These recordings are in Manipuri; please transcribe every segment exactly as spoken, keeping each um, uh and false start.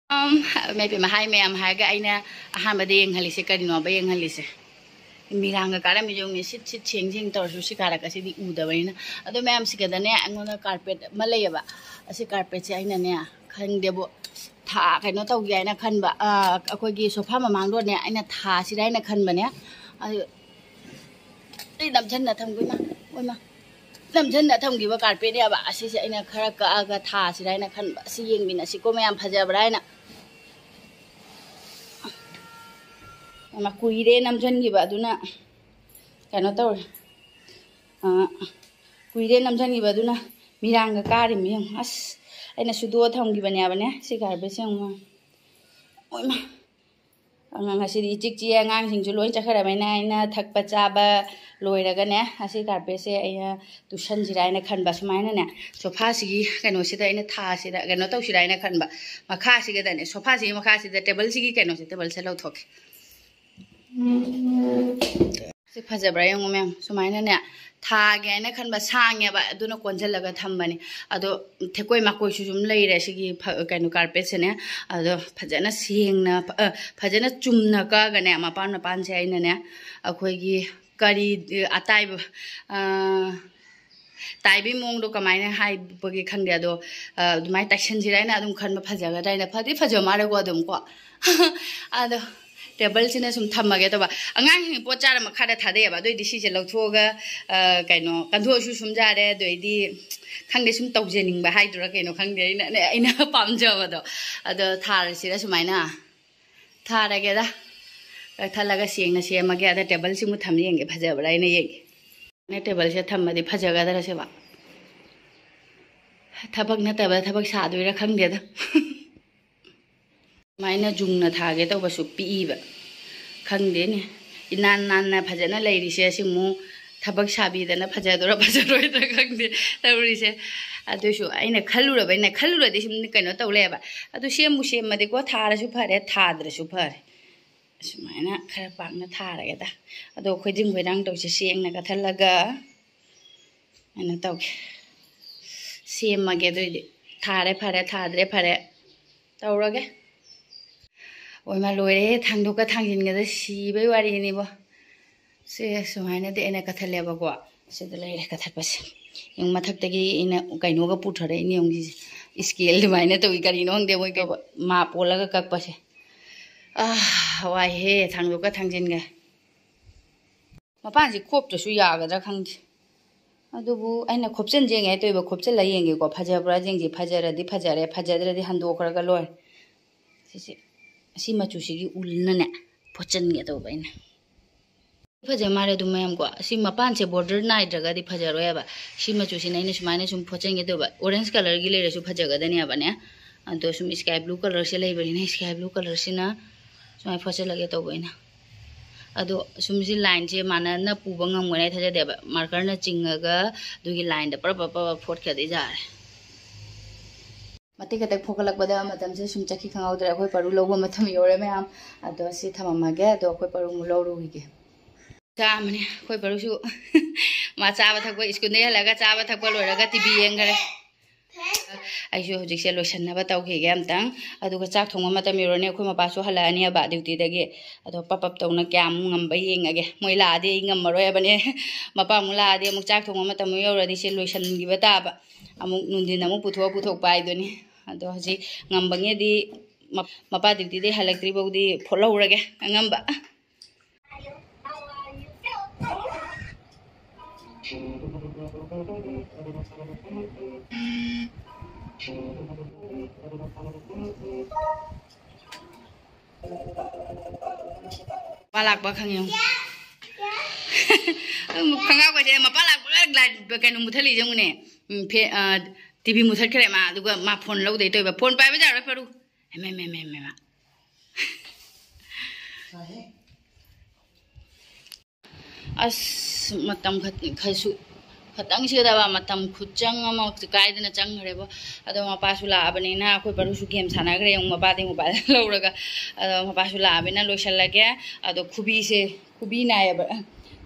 ꯃꯩ ꯄꯦꯝꯃ, ꯍꯥꯏ ꯃꯌꯥꯝ ꯍꯥꯏꯔꯒ ꯑꯩꯅ ꯑꯍꯥꯟꯕꯗ ꯌꯦꯡꯍꯜꯂꯤꯁꯦ ꯀꯔꯤꯅꯣꯕ? ꯌꯦꯡꯍꯜꯂꯤꯁꯦ ꯃꯤꯔꯥꯡꯒ ꯀꯥꯔꯝꯃꯤ ꯌꯦꯡꯉꯨꯅꯦ, ꯁꯤꯠ ꯁꯤꯠ ꯁꯦꯡ ꯁꯦꯡ ꯇꯧꯔꯁꯨ ꯁꯤ ꯀꯥꯔꯛ ꯑꯁꯤꯗꯤ ꯎꯗꯕꯅꯤꯅ꯫ ꯑꯗꯣ ꯃꯌꯥꯝ, ꯁꯤꯒꯗꯅꯦ ꯑꯩꯉꯣꯟꯗ ꯀꯥꯔꯄꯦꯠ ꯑꯃ ꯂꯩꯌꯦꯕ꯫ ꯑꯁꯤ ꯀꯥꯔꯄꯦꯠꯁꯦ ꯑꯩꯅꯅꯦ, ꯈꯪꯗꯦꯕꯨ, ꯊꯥ ꯀꯩꯅꯣ ꯇꯧꯒꯦ ꯍꯥꯏꯅ ꯈꯟꯕ꯫ ꯑꯩꯈꯣꯏꯒꯤ ꯁꯣꯐꯥ ꯃꯃꯥꯡꯗꯣꯅꯦ ꯑꯩꯅ ꯊꯥꯁꯤꯔ ꯍꯥꯏꯅ ꯈꯟꯕꯅꯦ꯫ ꯑꯗꯨ ꯑꯩ ꯅꯝꯁꯤꯟꯅ ꯊꯝꯒꯣꯏ ꯃꯥ ꯑꯣꯏ ꯃꯥ ꯅꯝꯁꯤꯟꯅ ꯊꯝꯈꯤꯕ ꯀꯥꯔꯄꯦꯠꯅꯦꯕ꯫ ꯑꯁꯤꯁꯦ ꯑꯩꯅ ꯈꯔ ꯀꯛꯑꯒ ꯊꯥꯁꯤꯔ ꯍꯥꯏꯅ ꯈꯟꯕ꯫ ꯑꯁꯤ ꯌꯦꯡꯃꯤꯟꯅꯁꯤꯀꯣ ꯃꯌꯥꯝ, ꯐꯖꯕ꯭ꯔꯥ ꯍꯥꯏꯅ꯫ ꯃꯥ ꯀꯨꯏꯔꯦ ꯅꯝꯁꯤꯟꯈꯤꯕ, ꯑꯗꯨꯅ ꯀꯩꯅꯣ ꯇꯧꯔꯦ꯫ ꯑ, ꯀꯨꯏꯔꯦ ꯅꯝꯁꯤꯟꯈꯤꯕ, ꯑꯗꯨꯅ ꯃꯤꯔꯥꯡꯒ ꯀꯥꯔꯤꯃꯤ ꯌꯦꯡꯉꯨ꯫ ꯑꯁ, ꯑꯩꯅ ꯁꯨꯗꯣꯛꯑ ꯊꯝꯈꯤꯕꯅꯦꯕꯅꯦ ꯁꯤ ꯒꯥꯔꯕꯦꯖꯁꯦ ꯌꯦꯡꯉꯨ꯫ ꯑꯣꯏꯃꯥ, ꯑꯉꯥꯡ ꯉꯁꯤꯗꯤ ꯏꯆꯤꯛ ꯆꯤꯛꯑꯦ, ꯑꯉꯥꯡꯁꯤꯡꯁꯨ ꯂꯣꯏ ꯆꯠꯈ꯭ꯔꯕꯅꯤꯅ ꯑꯩꯅ ꯊꯛꯄ ꯆꯥꯕ ꯂꯣꯏꯔꯒꯅꯦ, ꯑꯁꯤ ꯀꯥꯔꯄꯦꯠꯁꯦ ꯑꯩꯅ ꯇꯨꯁꯟꯁꯤꯔꯥ ꯍꯥꯏꯅ ꯈꯟꯕ꯫ ꯁꯨꯃꯥꯏꯅꯅꯦ, ꯁꯣꯐꯥꯁꯤꯒꯤ ꯀꯩꯅꯣꯁꯤꯗ ꯑꯩꯅ ꯊꯥꯁꯤꯔ, ꯀꯩꯅꯣ ꯇꯧꯁꯤꯔꯥ ꯍꯥꯏꯅ ꯈꯟꯕ꯫ ꯃꯈꯥꯁꯤꯒꯗꯅꯦ, ꯁꯣꯐꯥꯁꯤꯒꯤ ꯃꯈꯥꯁꯤꯗ ꯇꯦꯕꯜꯁꯤꯒꯤ ꯀꯩꯅꯣꯁꯦ, ꯇꯦꯕꯜꯁꯦ ꯂꯧꯊꯣꯛꯀꯦ꯫ ꯁꯤ ꯐꯖꯕ꯭ꯔꯥ ꯌꯦꯡꯉꯨ ꯃꯌꯥꯝ꯫ ꯁꯨꯃꯥꯏꯅꯅꯦ ꯊꯥꯒꯦ ꯍꯥꯏꯅ ꯈꯟꯕ, ꯁꯥꯡꯉꯦꯕ, ꯑꯗꯨꯅ ꯀꯣꯟꯁꯤꯜꯂꯒ ꯊꯝꯕꯅꯦ꯫ ꯑꯗꯣ ꯊꯦꯛꯀꯣꯏ ꯃꯥꯀꯣꯏꯁꯨ ꯁꯨꯝ ꯂꯩꯔꯦ ꯁꯤꯒꯤ ꯐ-, ꯀꯩꯅꯣ ꯀꯥꯔꯄꯦꯠꯁꯦꯅꯦ꯫ ꯑꯗꯣ ꯐꯖꯅ ꯁꯦꯡꯅ, ꯑ, ꯐꯖꯅ ꯆꯨꯝꯅ ꯀꯛꯑꯒꯅꯦ, ꯃꯄꯥꯟ ꯃꯄꯥꯟꯁꯦ ꯑꯩꯅꯅꯦ, ꯑꯩꯈꯣꯏꯒꯤ ꯀꯔꯤ, ꯑꯇꯥꯏꯕ, ꯑ, ꯇꯥꯏꯕꯒꯤ ꯃꯑꯣꯡꯗꯣ ꯀꯃꯥꯏꯅ ꯍꯥꯏꯕꯒꯦ ꯈꯪꯗꯦ꯫ ꯑꯗꯣ, ꯑ, ꯑꯗꯨꯃꯥꯏꯅ ꯇꯥꯏꯁꯟꯁꯤꯔ ꯍꯥꯏꯅ ꯑꯗꯨꯝ ꯈꯟꯕ, ꯐꯖꯒꯗ꯭ꯔꯥ ꯍꯥꯏꯅ꯫ ꯐꯗꯤ ꯐꯖ ꯃꯥꯜꯂꯦꯀꯣ ꯑꯗꯨꯝ ꯀꯣ꯫ ꯑꯗꯣ ꯇꯦꯕꯜꯁꯤꯅ ꯁꯨꯝ ꯊꯝꯃꯒꯦ ꯇꯧꯕ꯫ ꯑꯉꯥꯡꯁꯤꯡ ꯄꯣꯠ ꯆꯥꯔ ꯃꯈꯥꯗ ꯊꯥꯗꯩꯑꯕ, ꯑꯗꯨꯑꯣꯏꯗꯤ ꯁꯤꯁꯦ ꯂꯧꯊꯣꯛꯑꯒ, ꯑ, ꯀꯩꯅꯣ, ꯀꯟꯊꯣꯛꯑꯁꯨ ꯁꯨꯝ ꯌꯥꯔꯦ꯫ ꯑꯗꯨꯑꯣꯏꯗꯤ ꯈꯪꯗꯦ, ꯁꯨꯝ ꯇꯧꯖꯅꯤꯡꯕ ꯍꯥꯏꯗꯨꯔꯥ ꯀꯩꯅꯣ ꯈꯪꯗꯦ, ꯑꯩꯅ, ꯑꯩꯅ ꯄꯥꯝꯖꯕꯗꯣ꯫ ꯑꯗꯣ ꯊꯥꯔꯁꯤꯔ ꯁꯨꯃꯥꯏꯅ꯫ ꯊꯥꯔꯒꯦꯗ꯫ ꯀꯛꯊꯠꯂꯒ ꯁꯦꯡꯅ ꯁꯦꯝꯃꯒꯦ꯫ ꯑꯗ ꯇꯦꯕꯜꯁꯤꯃꯨꯛ ꯊꯝ ꯌꯦꯡꯒꯦ, ꯐꯖꯕ꯭ꯔꯥ ꯍꯥꯏꯅ ꯌꯦꯡꯒꯦ꯫ ꯅ ꯇꯦꯕꯜꯁꯦ ꯊꯝꯃꯗꯤ ꯐꯖꯒꯗ꯭ꯔꯥ ꯁꯤꯕꯣ? ꯊꯕꯛ ꯅꯠꯇꯕꯗ ꯊꯕꯛ ꯁꯥꯗꯣꯏꯔꯥ ꯈꯪꯗꯦꯗ꯫ ꯁꯨꯃꯥꯏꯅ ꯖꯨꯡꯅ ꯊꯥꯒꯦ ꯇꯧꯕꯁꯨ ꯄꯤꯛꯏꯕ꯫ ꯈꯪꯗꯦꯅꯦ꯫ ꯏꯅꯥꯟ ꯅꯥꯟꯅ ꯐꯖꯅ ꯂꯩꯔꯤꯁꯦ ꯁꯤꯃꯨꯛ ꯊꯕꯛ ꯁꯥꯕꯤꯗꯅ ꯐꯖꯗꯣꯏꯔꯥ ꯐꯖꯔꯣꯏꯗ꯭ꯔꯥ ꯈꯪꯗꯦ ꯇꯧꯔꯤꯁꯦ꯫ ꯑꯗꯨꯏꯁꯨ ꯑꯩꯅ ꯈꯜꯂꯨꯔꯕ, ꯑꯩꯅ ꯈꯜꯂꯨꯔꯗꯤ ꯁꯨꯝ ꯀꯩꯅꯣ ꯇꯧ ꯂꯩꯌꯦꯕ꯫ ꯑꯗꯨ ꯁꯦꯝꯕꯨ ꯁꯦꯝꯃꯗꯤꯀꯣ, ꯊꯥꯔꯁꯨ ꯐꯔꯦ, ꯊꯥꯗ꯭ꯔꯁꯨ ꯐꯔꯦ꯫ ꯑꯁꯨꯃꯥꯏꯅ ꯈꯔ ꯄꯥꯛꯅ ꯊꯥꯔꯒꯦꯗ꯫ ꯑꯗꯣ ꯈꯣꯏꯗꯤꯡ ꯈꯣꯏꯗꯥꯡ ꯇꯧꯁꯦ, ꯆꯦꯡꯅ ꯀꯠꯊꯠꯂꯒ ꯀꯩꯅꯣ ꯇꯧꯒꯦ, ꯁꯦꯝꯃꯒꯦ꯫ ꯑꯗꯨꯏꯗꯤ ꯊꯥꯔꯦ ꯐꯔꯦ, ꯊꯥꯗ꯭ꯔꯦ ꯐꯔꯦ ꯇꯧꯔꯒꯦ꯫ ꯑꯣꯏꯃ ꯂꯣꯏꯔꯦ, ꯊꯥꯡꯗꯣꯛꯀ ꯊꯥꯡꯖꯤꯟꯒꯗ ꯁꯤꯕꯩ ꯋꯥꯔꯤꯅꯤꯕꯣ꯫ ꯁꯦ ꯁꯨꯃꯥꯏꯅꯗꯤ ꯑꯩꯅ ꯀꯠꯊꯠꯂꯦꯕꯀꯣ꯫ ꯁꯤꯗ ꯂꯩꯔꯦ ꯀꯠꯊꯠꯄꯁꯦ꯫ ꯌꯦꯡꯉꯨ, ꯃꯊꯛꯇꯒꯤ ꯑꯩꯅ ꯀꯩꯅꯣꯒ ꯄꯨꯊꯔꯛꯏꯅꯦ, ꯌꯦꯡꯉꯨ ꯁꯤꯁꯦ꯫ ꯏꯁꯀꯦꯜ ꯑꯗꯨꯃꯥꯏꯅ ꯇꯧꯏ, ꯀꯔꯤꯅꯣ ꯈꯪꯗꯦ ꯃꯣꯏ ꯇꯧꯕ꯫ ꯃꯥꯞ ꯑꯣꯜꯂꯒ ꯀꯛꯄꯁꯦ꯫ ꯑꯥ, ꯋꯥꯏꯍꯦ, ꯊꯥꯡꯗꯣꯛꯀ ꯊꯥꯡꯖꯤꯟꯒ꯫ ꯃꯄꯥꯟꯁꯤ ꯈꯣꯞꯇ꯭ꯔꯁꯨ ꯌꯥꯒꯗ꯭ꯔꯥ ꯈꯪꯗꯦ꯫ ꯑꯗꯨꯕꯨ ꯑꯩꯅ ꯈꯣꯞꯆꯤꯟ ꯌꯦꯡꯉꯦ ꯍꯥꯏ ꯇꯧꯏꯕ, ꯈꯣꯞꯆꯤꯜꯂ ꯌꯦꯡꯒꯦꯀꯣ꯫ ꯐꯖꯕ꯭ꯔꯥ ꯌꯦꯡꯁꯤ, ꯐꯖꯔꯗꯤ ꯐꯖꯔꯦ, ꯐꯖꯗ꯭ꯔꯗꯤ ꯍꯟꯗꯣꯛꯈ꯭ꯔꯒ ꯂꯣꯏꯔꯦ꯫ ꯁꯤꯁꯦ, ꯑꯁꯤ ꯃꯆꯨꯁꯤꯒꯤ ꯎꯜꯅꯅꯦ ꯐꯣꯠꯆꯤꯟꯒꯦ ꯇꯧꯕ ꯑꯩꯅ꯫ ꯐꯖ ꯃꯥꯜꯂꯦ ꯑꯗꯨꯝ ꯃꯌꯥꯝꯀꯣ꯫ ꯑꯁꯤ ꯃꯄꯥꯟꯁꯦ ꯕꯣꯔꯗꯔ ꯅꯥꯏꯗ꯭ꯔꯒꯗꯤ ꯐꯖꯔꯣꯏ ꯍꯥꯏꯕ꯫ ꯁꯤ ꯃꯆꯨꯁꯤꯅ ꯑꯩꯅ ꯁꯨꯃꯥꯏꯅ ꯁꯨꯝ ꯐꯣꯠꯆꯤꯟꯒꯦ ꯇꯧꯕ꯫ ꯑꯣꯔꯦꯟꯖ ꯀꯂꯔꯒꯤ ꯂꯩꯔꯁꯨ ꯐꯖꯒꯗꯅꯦꯕꯅꯦ꯫ ꯑꯗꯣ ꯁꯨꯝ ꯏꯁꯀꯥꯏ ꯕ꯭ꯂꯨ ꯀꯂꯔꯁꯦ ꯂꯩꯕꯅꯤꯅ ꯏꯁꯀꯥꯏ ꯕ꯭ꯂꯨ ꯀꯂꯔꯁꯤꯅ ꯁꯨꯃꯥꯏꯅ ꯐꯣꯠꯆꯤꯜꯂꯒꯦ ꯇꯧꯕ ꯑꯩꯅ꯫ ꯑꯗꯣ ꯁꯨꯝ ꯁꯤ ꯂꯥꯏꯟꯁꯦ ꯃꯥꯟꯅꯅ ꯄꯨꯕ ꯉꯝꯒꯅꯤ ꯍꯥꯏ ꯊꯥꯖꯗꯦꯕ꯫ ꯃꯥꯔꯀꯔꯅ ꯆꯤꯡꯉꯒ ꯑꯗꯨꯒꯤ ꯂꯥꯏꯟꯗ ꯄꯔꯞ ꯄꯔꯞ ꯄꯔꯞ ꯐꯣꯠꯈ꯭ꯔꯗꯤ ꯌꯥꯔꯦ꯫ ꯃꯇꯦꯛ ꯈꯛꯇꯪ ꯐꯣꯠꯀꯠꯂꯛꯄꯗ ꯃꯇꯝꯁꯦ ꯁꯨꯝ ꯆꯠꯈꯤ ꯈꯪꯍꯧꯗ꯭ꯔꯦ꯫ ꯑꯩꯈꯣꯏ ꯄꯔꯨ ꯂꯧꯕ ꯃꯇꯝ ꯌꯧꯔꯦ ꯃꯌꯥꯝ꯫ ꯑꯗꯣ ꯁꯤ ꯊꯝꯃꯝꯃꯒꯦ꯫ ꯑꯗꯣ ꯑꯩꯈꯣꯏ ꯄꯔꯨ ꯑꯃꯨꯛ ꯂꯧꯔꯨꯈꯤꯒꯦ꯫ ꯆꯥꯝꯃꯅꯤ ꯑꯩꯈꯣꯏ ꯄꯔꯨꯁꯨ꯫ ꯃꯥ ꯆꯥꯕ ꯊꯛꯄ, ꯁ꯭ꯀꯨꯜꯗꯒꯤ ꯍꯜꯂꯛꯑꯒ ꯆꯥꯕ ꯊꯛꯄ ꯂꯣꯏꯔꯒ ꯇꯤ ꯚꯤ ꯌꯦꯡꯈꯔꯦ꯫ ꯑꯩꯁꯨ ꯍꯧꯖꯤꯛꯁꯦ ꯂꯣꯏꯁꯟꯅꯕ ꯇꯧꯈꯤꯒꯦ ꯑꯝꯇꯪ꯫ ꯑꯗꯨꯒ ꯆꯥꯛ ꯊꯣꯡꯕ ꯃꯇꯝ ꯌꯧꯔꯅꯤ꯫ ꯑꯩꯈꯣꯏ ꯃꯄꯥꯁꯨ ꯍꯜꯂꯛꯑꯅꯦꯕ ꯗ꯭ꯌꯨꯇꯤꯗꯒꯤ꯫ ꯑꯗꯣ ꯄꯞ ꯄꯞ ꯇꯧꯅ ꯀꯌꯥꯝ ꯉꯝꯕ ꯌꯦꯡꯉꯒꯦ꯫ ꯃꯣꯏ ꯂꯥꯛꯑꯗꯤ ꯑꯩ ꯉꯝꯃꯔꯣꯏ ꯍꯥꯏꯕꯅꯦ꯫ ꯃꯄꯥ ꯑꯃꯨꯛ ꯂꯥꯛꯑꯗꯤ ꯑꯃꯨꯛ ꯆꯥꯛ ꯊꯣꯡꯕ ꯃꯇꯝ ꯑꯃꯨꯛ ꯌꯧꯔꯗꯤ ꯁꯤ ꯂꯣꯏꯁꯟꯈꯤꯕ ꯇꯥꯕ꯫ ꯑꯃꯨꯛ ꯅꯨꯡꯊꯤꯟ ꯑꯃꯨꯛ ꯄꯨꯊꯣꯛꯑ ꯄꯨꯊꯣꯛꯄ ꯍꯥꯏꯗꯨꯅꯤ꯫ ꯑꯗꯣ ꯍꯧꯖꯤꯛ ꯉꯝꯕꯉꯩꯗꯤ ꯃꯞ-, ꯃꯄꯥ ꯗ꯭ꯌꯨꯇꯤꯗꯩ ꯍꯜꯂꯛꯇ꯭ꯔꯤꯐꯥꯎꯗꯤ ꯐꯣꯠꯍꯧꯔꯒꯦ ꯑꯉꯝꯕ꯫ ꯃꯄꯥ ꯂꯥꯛꯄ ꯈꯪꯉꯦ꯫ ꯈꯪꯉꯥꯎꯒꯁꯦ ꯃꯄꯥ ꯂꯥꯛꯄ ꯂꯥꯏ-, ꯀꯩꯅꯣ ꯃꯨꯊꯠꯂꯤꯁꯦ ꯌꯦꯡꯉꯨꯅꯦ꯫ ꯎꯝ, ꯐꯦ-, ꯑ, ꯇꯤ ꯚꯤ ꯃꯨꯊꯠꯈ꯭ꯔꯦ ꯃꯥ, ꯑꯗꯨꯒ ꯃꯥ ꯐꯣꯟ ꯂꯧꯗꯣꯏ ꯇꯧꯏꯕ꯫ ꯐꯣꯟ ꯄꯥꯏꯕ ꯌꯥꯔꯣꯏ ꯄꯔꯨ꯫ ꯍꯩꯃꯥ, ꯍꯩꯃꯥ, ꯍꯩꯃꯥ, ꯍꯩꯃꯥ꯫ ꯑꯁ, ꯃꯇꯝ ꯈꯠ-, ꯈꯔꯁꯨ ꯈꯇꯪ ꯁꯤꯒꯗꯕ ꯃꯇꯝ ꯈꯨꯠꯆꯪ ꯑꯃ ꯀꯥꯏꯗꯅ ꯆꯪꯈ꯭ꯔꯦꯕꯣ꯫ ꯑꯗꯣ ꯃꯄꯥꯁꯨ ꯂꯥꯛꯑꯕꯅꯤꯅ ꯑꯩꯈꯣꯏ ꯄꯔꯨꯁꯨ ꯒꯦꯝ ꯁꯥꯟꯅꯈ꯭ꯔꯦ꯫ ꯑꯃꯨꯛ ꯃꯄꯥꯗꯤ ꯃꯣꯕꯥꯏꯜ ꯂꯧꯔꯒ꯫ ꯑꯗꯣ ꯃꯄꯥꯁꯨ ꯂꯥꯛꯑꯕꯅꯤꯅ ꯂꯣꯏꯁꯜꯂꯒꯦ꯫ ꯑꯗꯣ ꯈꯨꯕꯤꯁꯦ, ꯈꯨꯕꯤ ꯅꯥꯏꯌꯦꯕ,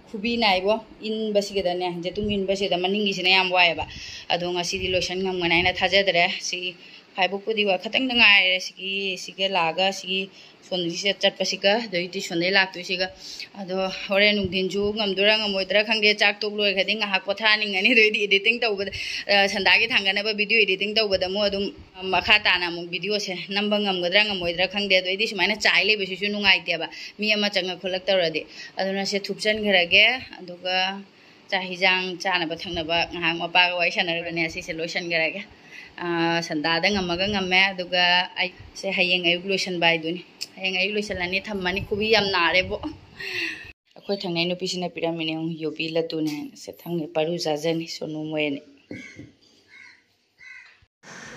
ꯈꯨꯕꯤ ꯅꯥꯏꯕꯣ꯫ ꯏꯟꯕꯁꯤꯒꯗꯅꯦ, ꯖꯦꯇꯨꯝ ꯏꯟꯕꯁꯤꯗ ꯃꯅꯤꯡꯒꯤꯁꯤꯅ ꯌꯥꯝ ꯋꯥꯏꯑꯦꯕ꯫ ꯑꯗꯣ ꯉꯁꯤꯗꯤ ꯂꯣꯏꯁꯟ ꯉꯝꯒꯅꯤ ꯍꯥꯏꯅ ꯊꯥꯖꯗ꯭ꯔꯦ꯫ ꯁꯤ ꯐꯥꯏꯕꯣꯛꯄꯨꯗꯤ ꯋꯥ ꯈꯇꯪꯗ ꯉꯥꯏꯔꯦ꯫ ꯁꯤꯒꯤ ꯁꯤꯒ ꯂꯥꯛꯑꯒ ꯁꯤꯒꯤ ꯁꯣꯝꯗꯒꯤ ꯆꯠꯄꯁꯤꯒ ꯑꯗꯩ ꯇ꯭ꯌꯨꯁꯟꯗꯩ ꯂꯥꯛꯇꯣꯏꯁꯤꯒ꯫ ꯑꯗꯣ ꯍꯣꯔꯦꯟ ꯅꯨꯡꯊꯤꯟꯁꯨ ꯉꯝꯗꯣꯏꯔꯥ ꯉꯝꯃꯣꯏꯗ꯭ꯔꯥ ꯈꯪꯗꯦ꯫ ꯆꯥꯛ ꯇꯣꯛ ꯂꯣꯏꯈ꯭ꯔꯗꯤ ꯉꯥꯏꯍꯥꯛ ꯄꯣꯊꯥꯅꯤꯡꯉꯅꯤ꯫ ꯑꯗꯩꯗꯤ ꯏꯗꯤꯇꯤꯡ ꯇꯧꯕꯗ, ꯑ, ꯁꯟꯗꯥꯒꯤ ꯊꯥꯡꯒꯠꯅꯕ ꯚꯤꯗꯤꯑꯣ ꯏꯗꯤꯇꯤꯡ ꯇꯧꯕꯗ ꯑꯃꯨꯛ ꯑꯗꯨꯝ ꯃꯈꯥ ꯇꯥꯅ ꯑꯃꯨꯛ ꯚꯤꯗꯤꯑꯣꯁꯦ ꯅꯝꯕ ꯉꯝꯒꯗ꯭ꯔꯥ ꯉꯝꯃꯣꯏꯗ꯭ꯔꯥ ꯈꯪꯗꯦ꯫ ꯑꯗꯣ ꯑꯩꯗꯤ ꯁꯨꯃꯥꯏꯅ ꯆꯥꯏ ꯂꯩꯕꯁꯤꯁꯨ ꯅꯨꯡꯉꯥꯏꯇꯦꯕ, ꯃꯤ ꯑꯃ ꯆꯪꯉ ꯈꯣꯠꯂꯛ ꯇꯧꯔꯗꯤ꯫ ꯑꯗꯨꯅ ꯁꯦ ꯊꯨꯞꯆꯟꯈ꯭ꯔꯒꯦ꯫ ꯑꯗꯨꯒ ꯆꯥꯛ ꯍꯤꯟꯖꯥꯡ ꯆꯥꯅꯕ ꯊꯛꯅꯕ ꯉꯥꯏꯍꯥꯛ ꯃꯄꯥꯒ ꯋꯥꯔꯤ ꯁꯥꯟꯅꯔꯒꯅꯦ ꯁꯤꯁꯦ ꯂꯣꯏꯁꯟꯈ꯭ꯔꯒꯦ꯫ ꯑꯥ, ꯁꯟꯗꯥꯗ ꯉꯝꯃꯒ ꯉꯝꯃꯦ꯫ ꯑꯗꯨꯒ ꯑꯩꯁꯦ ꯍꯌꯦꯡ ꯑꯌꯨꯛ ꯂꯣꯏꯁꯟꯕ ꯍꯥꯏꯗꯨꯅꯤ꯫ ꯍꯌꯦꯡ ꯑꯌꯨꯛ ꯂꯣꯏꯁꯜꯂꯅꯤ, ꯊꯝꯃꯅꯤ꯫ ꯈꯨꯕꯤ ꯌꯥꯝ ꯅꯥꯔꯦꯕꯣ꯫ ꯑꯩꯈꯣꯏ ꯊꯪꯅꯩ ꯅꯨꯄꯤꯁꯤꯅ ꯄꯤꯔꯝꯃꯤꯅꯦ ꯌꯨꯕꯤ ꯂꯗꯨꯅꯦ ꯍꯥꯏꯅ꯫ ꯁꯦ ꯊꯝꯒꯦ, ꯄꯥꯔꯨ ꯆꯥꯖꯅꯤ ꯁꯣꯅꯨ ꯃꯣꯏ ꯑꯅꯤ꯫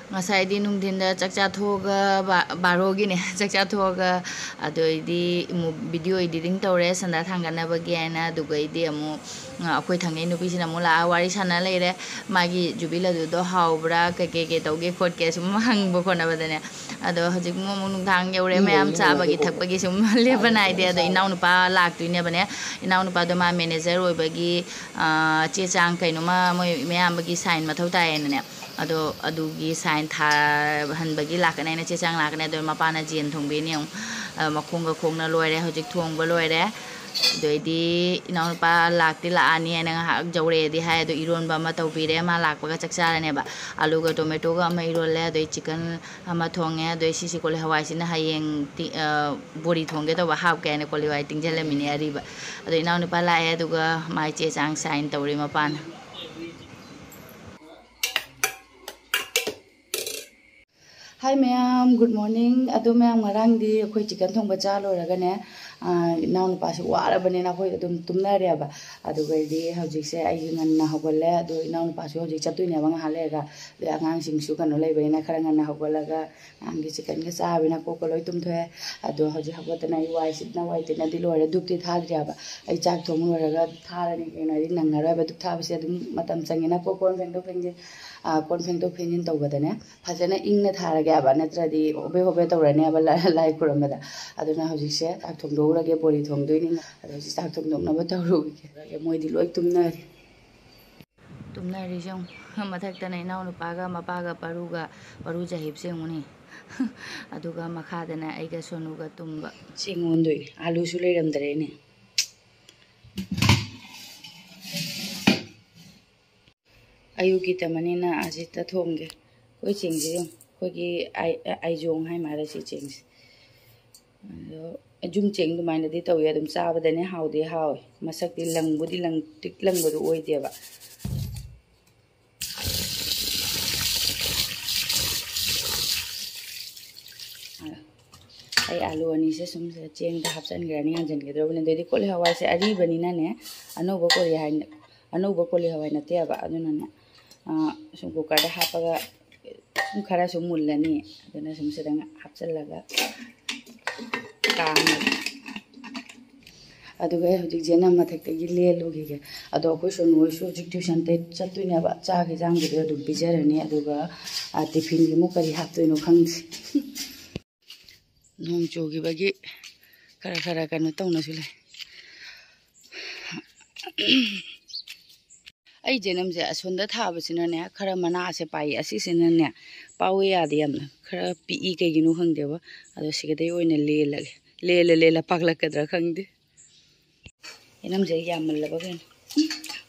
ꯉꯁꯥꯏꯗꯤ ꯅꯨꯡꯊꯤꯟꯗ ꯆꯥꯛ ꯆꯥꯊꯣꯛꯑꯒ ꯕꯥ-, ꯕꯥꯔꯣꯒꯤꯅꯦ꯫ ꯆꯥꯛ ꯆꯥꯊꯣꯛꯑꯒ ꯑꯗꯨꯗꯩꯗꯤ ꯑꯃꯨꯛ ꯚꯤꯗꯤꯑꯣ ꯏꯗꯤꯇꯤꯡ ꯇꯧꯔꯦ ꯁꯟꯗꯥ ꯊꯥꯡꯒꯠꯅꯕꯒꯤ ꯍꯥꯏꯅ꯫ ꯑꯗꯨꯒꯩꯗꯤ ꯑꯃꯨꯛ, ꯑ, ꯑꯩꯈꯣꯏ ꯊꯪꯅꯩ ꯅꯨꯄꯤꯁꯤꯅ ꯑꯃꯨꯛ ꯂꯥꯛꯑ ꯋꯥꯔꯤ ꯁꯥꯟꯅ ꯂꯩꯔꯦ꯫ ꯃꯥꯒꯤ ꯌꯨꯕꯤ ꯂꯗꯨꯗꯣ ꯍꯥꯎꯕ꯭ꯔꯥ, ꯀꯩ ꯀꯩ ꯀꯩ ꯇꯧꯒꯦ ꯈꯣꯠꯀꯦ ꯁꯨꯝ ꯍꯪꯕ ꯈꯣꯠꯅꯕꯗꯅꯦ꯫ ꯑꯗꯣ ꯍꯧꯖꯤꯛ ꯑꯃꯨꯛ ꯅꯨꯡꯗꯥꯡ ꯌꯧꯔꯦ, ꯃꯌꯥꯝ ꯆꯥꯕꯒꯤ ꯊꯛꯄꯒꯤ ꯁꯨꯝ ꯂꯦꯞꯄ ꯅꯥꯏꯗꯦ꯫ ꯑꯗꯣ ꯏꯅꯥꯎꯅꯨꯄꯥ ꯂꯥꯛꯇꯣꯏꯅꯦꯕꯅꯦ꯫ ꯏꯅꯥꯎꯅꯨꯄꯥꯗꯣ ꯃꯥ ꯃꯦꯅꯦꯖꯔ ꯑꯣꯏꯕꯒꯤ, ꯑ, ꯆꯦ ꯆꯥꯡ ꯀꯩꯅꯣꯃ ꯃꯣꯏ ꯃꯌꯥꯝꯕꯒꯤ ꯁꯥꯏꯟ ꯃꯊꯧ ꯇꯥꯏꯌꯦꯅꯅꯦ꯫ ꯑꯗꯣ ꯑꯗꯨꯒꯤ ꯁꯥꯏꯟ ꯊꯥꯍꯟꯕꯒꯤ ꯂꯥꯛꯀꯅꯤ ꯍꯥꯏꯅ ꯆꯦ ꯆꯥꯡ ꯂꯥꯛꯀꯅꯤ꯫ ꯑꯗꯣ ꯃꯄꯥꯅ ꯖꯦꯟ ꯊꯣꯡꯕꯤꯅꯤ ꯌꯦꯡꯉꯨ꯫ ꯑ, ꯃꯈꯣꯡꯒ ꯈꯣꯡꯅ ꯂꯣꯏꯔꯦ, ꯍꯧꯖꯤꯛ ꯊꯣꯡꯕ ꯂꯣꯏꯔꯦ꯫ ꯑꯗꯨꯗꯩꯗꯤ ꯏꯅꯥꯎꯅꯨꯄꯥ ꯂꯥꯛꯇꯤ ꯂꯥꯛꯑꯅꯤ ꯍꯥꯏꯅ ꯉꯥꯏꯍꯥꯛ ꯌꯧꯔꯛꯑꯦꯗꯤ ꯍꯥꯏ꯫ ꯑꯗꯣ ꯏꯔꯣꯟꯕ ꯑꯃ ꯇꯧꯕꯤꯔꯦ, ꯃꯥ ꯂꯥꯛꯄꯒ ꯆꯥꯛ ꯆꯥꯔꯅꯦꯕ꯫ ꯑꯂꯨꯒ ꯇꯣꯃꯦꯇꯣꯒ ꯑꯃ ꯏꯔꯣꯜꯂꯦ, ꯑꯗꯩ ꯆꯤꯛꯀꯟ ꯑꯃ ꯊꯣꯡꯉꯦ꯫ ꯑꯗꯩ ꯁꯤꯁꯤ ꯀꯣꯂꯤ ꯍꯋꯥꯏꯁꯤꯅ ꯍꯌꯦꯡ ꯇꯤ-, ꯑ, ꯕꯣꯔꯤ ꯊꯣꯡꯒꯦ ꯇꯧꯕ, ꯍꯥꯞꯀꯦ ꯍꯥꯏꯅ ꯀꯣꯂꯤ ꯍꯋꯥꯏ ꯇꯤꯡꯁꯤꯜꯂꯝꯃꯤꯅꯦ ꯑꯔꯤꯕ꯫ ꯑꯗꯣ ꯏꯅꯥꯎꯅꯨꯄꯥ ꯂꯥꯛꯑꯦ, ꯑꯗꯨꯒ ꯃꯥꯏ ꯆꯦ ꯆꯥꯡ ꯁꯥꯏꯟ ꯇꯧꯔꯤ ꯃꯄꯥꯅ꯫ ꯍꯥꯏ ꯃꯌꯥꯝ, ꯒꯨꯗ ꯃꯣꯔꯅꯤꯡ꯫ ꯑꯗꯣ ꯃꯌꯥꯝ, ꯉꯔꯥꯡꯗꯤ ꯑꯩꯈꯣꯏ ꯆꯤꯛꯀꯟ ꯊꯣꯡꯕ ꯆꯥ ꯂꯣꯏꯔꯒꯅꯦ, ꯑꯥ, ꯏꯅꯥꯎꯅꯨꯄꯥꯁꯨ ꯋꯥꯔꯕꯅꯤꯅ ꯑꯩꯈꯣꯏ ꯑꯗꯨꯝ ꯇꯨꯝꯅꯔꯦꯕ꯫ ꯑꯗꯨꯒꯗꯤ ꯍꯧꯖꯤꯛꯁꯦ ꯑꯩꯒꯤ ꯉꯟꯅ ꯍꯧꯒꯠꯂꯦ꯫ ꯑꯗꯣ ꯏꯅꯥꯎꯅꯨꯄꯥꯁꯨ ꯍꯧꯖꯤꯛ ꯆꯠꯇꯣꯏꯅꯦꯕ ꯉꯥꯏꯍꯥꯛ ꯂꯩꯔꯒ꯫ ꯑꯗꯩ ꯑꯉꯥꯡꯁꯤꯡꯁꯨ ꯀꯩꯅꯣ ꯂꯩꯕꯅꯤꯅ ꯈꯔ ꯉꯟꯅ ꯍꯧꯒꯠꯂꯒ ꯑꯉꯥꯡꯒꯤ ꯆꯤꯛꯀꯟꯒ ꯆꯥꯕꯅꯤꯅ ꯀꯣꯛꯀ ꯂꯣꯏ ꯇꯨꯝꯊꯣꯛꯑꯦ꯫ ꯑꯗꯣ ꯍꯧꯖꯤꯛ ꯍꯧꯒꯠꯇꯅ ꯑꯩ ꯋꯥꯏ ꯁꯤꯠꯅ ꯋꯥꯏ ꯇꯩꯅꯗꯤ ꯂꯣꯏꯔꯦ꯫ ꯙꯨꯞꯇꯤ ꯊꯥꯗ꯭ꯔꯤꯕ꯫ ꯑꯩ ꯆꯥꯛ ꯊꯣꯡ ꯂꯣꯏꯔꯒ ꯊꯥꯔꯅꯤ ꯀꯩꯅꯣ, ꯍꯥꯏꯗꯤ ꯅꯪꯉꯔꯣꯏꯕ ꯙꯨꯞ ꯊꯥꯕꯁꯦ, ꯑꯗꯨꯝ ꯃꯇꯝ ꯆꯪꯉꯦꯅꯀꯣ꯫ ꯀꯣꯟ ꯐꯦꯡꯗꯣꯛ ꯐꯦꯡꯖꯤꯟ, ꯑꯥ, ꯀꯣꯟ ꯐꯦꯡꯗꯣꯛ ꯐꯦꯡꯖꯤꯟ ꯇꯧꯕꯗꯅꯦ꯫ ꯐꯖꯅ ꯏꯪꯅ ꯊꯥꯔꯒꯦ ꯍꯥꯏꯕ, ꯅꯠꯇ꯭ꯔꯗꯤ ꯍꯣꯕꯦ ꯍꯣꯕꯦ ꯇꯧꯔꯅꯦꯕ ꯂꯥ-, ꯂꯥꯏ ꯈꯨꯔꯝꯕꯗ꯫ ꯑꯗꯨꯅ ꯍꯧꯖꯤꯛꯁꯦ ꯆꯥꯛ ꯊꯣꯡꯗꯣꯛꯎꯔꯒꯦ, ꯕꯣꯔꯤ ꯊꯣꯡꯗꯣꯏꯅꯤꯅ꯫ ꯑꯗꯣ ꯍꯧꯖꯤꯛ ꯆꯥꯛ ꯊꯣꯡꯗꯣꯛꯅꯕ ꯇꯧꯔꯨꯈꯤꯒꯦ꯫ ꯃꯣꯏꯗꯤ ꯂꯣꯏ ꯇꯨꯝꯅꯔꯤ꯫ ꯇꯨꯝꯅꯔꯤꯁꯦ ꯌꯦꯡꯉꯨ꯫ ꯃꯊꯛꯇꯅ ꯏꯅꯥꯎꯅꯨꯄꯥꯒ ꯃꯄꯥꯒ ꯄꯔꯨꯒ, ꯄꯔꯨ ꯖꯍꯤꯞꯁꯦ ꯌꯦꯡꯉꯨꯅꯦ꯫ ꯑꯗꯨꯒ ꯃꯈꯥꯗꯅ ꯑꯩꯒ ꯁꯣꯅꯨꯒ ꯇꯨꯝꯕ꯫ ꯆꯦꯡ ꯑꯣꯟꯗꯣꯏꯅꯦ, ꯑꯥꯂꯨꯁꯨ ꯂꯩꯔꯝꯗ꯭ꯔꯦꯅꯦ꯫ ꯑꯌꯨꯛꯀꯤ ꯇꯝꯃꯅꯤꯅ ꯑꯁꯤꯗ ꯊꯣꯡꯒꯦ꯫ ꯑꯩꯈꯣꯏ ꯆꯦꯡꯁꯦ ꯌꯦꯡꯉꯨ, ꯑꯩꯈꯣꯏꯒꯤ ꯑꯥꯏ-, ꯑꯥꯏꯖꯣꯡ ꯍꯥꯏ ꯃꯥꯜꯂꯦ ꯁꯤ ꯆꯦꯡꯁꯦ꯫ ꯑꯗꯣ ꯌꯨꯝ ꯆꯦꯡ ꯑꯗꯨꯃꯥꯏꯅꯗꯤ ꯇꯧꯏ, ꯑꯗꯨꯝ ꯆꯥꯕꯗꯅꯦ ꯍꯥꯎꯗꯤ ꯍꯥꯎꯋꯦ꯫ ꯃꯁꯛꯇꯤ ꯂꯪꯕꯨꯗꯤ ꯂꯪ-, ꯇ꯭ꯔꯤꯛ ꯂꯪꯕꯗꯣ ꯑꯣꯏꯗꯦꯕ꯫ ꯑꯩ ꯑꯥꯂꯨ ꯑꯅꯤꯁꯦ ꯁꯨꯝ ꯆꯦꯡꯗ ꯍꯥꯞꯆꯤꯟꯈ꯭ꯔꯅꯤ, ꯉꯥꯟꯁꯤꯟꯒꯗꯧꯕꯅꯤ꯫ ꯑꯗꯩꯗꯤ ꯀꯣꯂꯤ ꯍꯋꯥꯏꯁꯦ ꯑꯔꯤꯕꯅꯤꯅꯅꯦ, ꯑꯅꯧꯕ ꯀꯣꯂꯤ ꯍꯥꯏ-, ꯑꯅꯧꯕ ꯀꯣꯂꯤ ꯍꯋꯥꯏ ꯅꯠꯇꯦꯕ, ꯑꯗꯨꯅꯅꯦ, ꯑꯥ, ꯁꯨꯝ ꯀꯨꯀꯔꯗ ꯍꯥꯞꯄꯒ ꯁꯨꯝ ꯈꯔ ꯁꯨꯝ ꯃꯨꯜꯂꯅꯤ, ꯑꯗꯨꯅ ꯁꯨꯝ ꯁꯤꯗ ꯍꯥꯞꯆꯤꯜꯂꯒ ꯀꯥꯝꯃꯒꯦ꯫ ꯑꯗꯨꯒ ꯑꯩ ꯍꯧꯖꯤꯛ ꯖꯦꯅꯝ ꯃꯊꯛꯇꯒꯤ ꯂꯦꯜꯂꯨꯈꯤꯒꯦ꯫ ꯑꯗꯣ ꯑꯩꯈꯣꯏ ꯁꯣꯅꯨ ꯍꯣꯏꯁꯨ ꯍꯧꯖꯤꯛ ꯇ꯭ꯌꯨꯁꯟꯗ ꯆꯠꯇꯣꯏꯅꯦꯕ, ꯆꯥꯛ ꯍꯤꯟꯖꯥꯡꯗꯨꯗꯤ ꯑꯗꯨꯝ ꯄꯤꯖꯔꯅꯤ꯫ ꯑꯗꯨꯒ, ꯑ, ꯇꯤꯐꯤꯟꯒꯤ ꯑꯃꯨꯛ ꯀꯔꯤ ꯍꯥꯞꯇꯣꯏꯅꯣ ꯈꯪꯗꯦ꯫ ꯅꯣꯡ ꯆꯨꯈꯤꯕꯒꯤ ꯈꯔ ꯈꯔ ꯀꯩꯅꯣ ꯇꯧꯅꯁꯨ ꯂꯩ꯫ ꯑꯩ ꯖꯦꯅꯝꯁꯦ ꯑꯁꯣꯝꯗ ꯊꯥꯕꯁꯤꯅꯅꯦ, ꯈꯔ ꯃꯅꯥꯁꯦ ꯄꯥꯏꯌꯦ, ꯑꯁꯤꯁꯤꯅꯅꯦ ꯄꯥꯎꯋꯦ ꯌꯥꯗꯦ, ꯌꯥꯝꯅ ꯈꯔ ꯄꯤꯛꯏ, ꯀꯩꯒꯤꯅꯣ ꯈꯪꯗꯦꯕ꯫ ꯑꯗꯣ ꯁꯤꯒꯗꯩ ꯑꯣꯏꯅ ꯂꯦꯜꯂꯒꯦ, ꯂꯦꯜꯂ ꯂꯦꯜꯂ ꯄꯥꯛꯂꯛꯀꯗ꯭ꯔꯥ ꯈꯪꯗꯦ꯫ ꯌꯦꯅꯝꯁꯦ ꯌꯥꯝꯃꯜꯂꯕ ꯀꯩꯅꯣ꯫